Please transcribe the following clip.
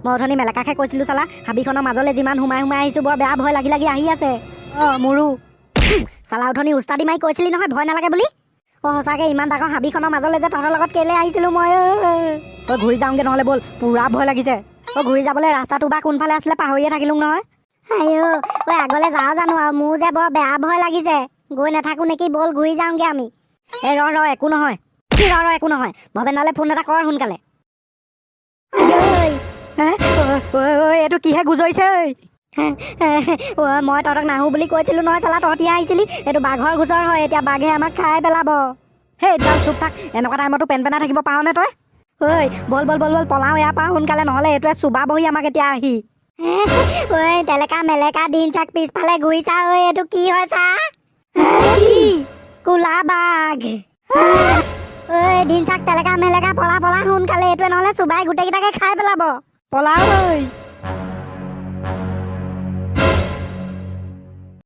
মই অথনি মেলেকাকে কৈছিলোঁ, চালা হাবিখনৰ মাজলৈ যিমান সোমাই সোমাই আহিছোঁ, বৰ বেয়া ভয় লাগি লাগি আহি আছে। অঁ, মোৰো। চালা, অথনি উস্তাদি মাৰি কৈছিলি নহয় ভয় নালাগে বুলি। অ' সঁচাকৈ ইমান ডাঙৰ হাবিখনৰ মাজলৈ যে তহঁতৰ লগত কেলৈ আহিছিলোঁ মই? ঐ, ঘূৰি যাওঁগে নহ'লে ব'ল, পুৰা ভয় লাগিছে। অ' ঘূৰি যাবলৈ ৰাস্তাটো বা কোনফালে আছিলে, পাহৰিয়ে থাকিলোঁ নহয়। আইঅ ঐ, আগলৈ যাওঁ জানো আৰু? মোৰ যে বৰ বেয়া ভয় লাগিছে, গৈ নাথাকোঁ নেকি? ব'ল ঘূৰি যাওঁগে আমি। এই ৰ ৰ, একো নহয়। কি ৰ ৰ, একো নহয়? ভৱেনালৈ ফোন এটা কৰ সোনকালে। আইঐ। হে, ঐ ঐ, এইটো কিহে গুজৰিছে ঐ? ঐ, মই তহঁতক নাহো বুলি কৈছিলোঁ নহয় চালা, তহঁতি আহিছিলি। এইটো বাঘৰ গোচৰ হয়, এতিয়া বাঘে আমাক খাই পেলাব। হেই ডাল, চুপ থাক। এনেকুৱা টাইমতো পেন পেনাই থাকিব পাৰনে তই? ঐ ব'ল ব'ল ব'ল ব'ল, পলাওঁ ইয়াৰ পৰা সোনকালে, নহ'লে এইটোৱে চোবাবহি আমাক এতিয়া আহি। ঐ তেলেকা মেলেকা দিন চাক, পিছফালে ঘূৰি চা। ঐ, এইটো কি হয় চা, কোলা বাঘ। ঐ দিন চাক, তেলেকা মেলেকা, পলা পলা সোনকালে, এইটোৱে নহ'লে চোবাই গোটেইকেইটাকে খাই পেলাব। পলাওঁ ঐ।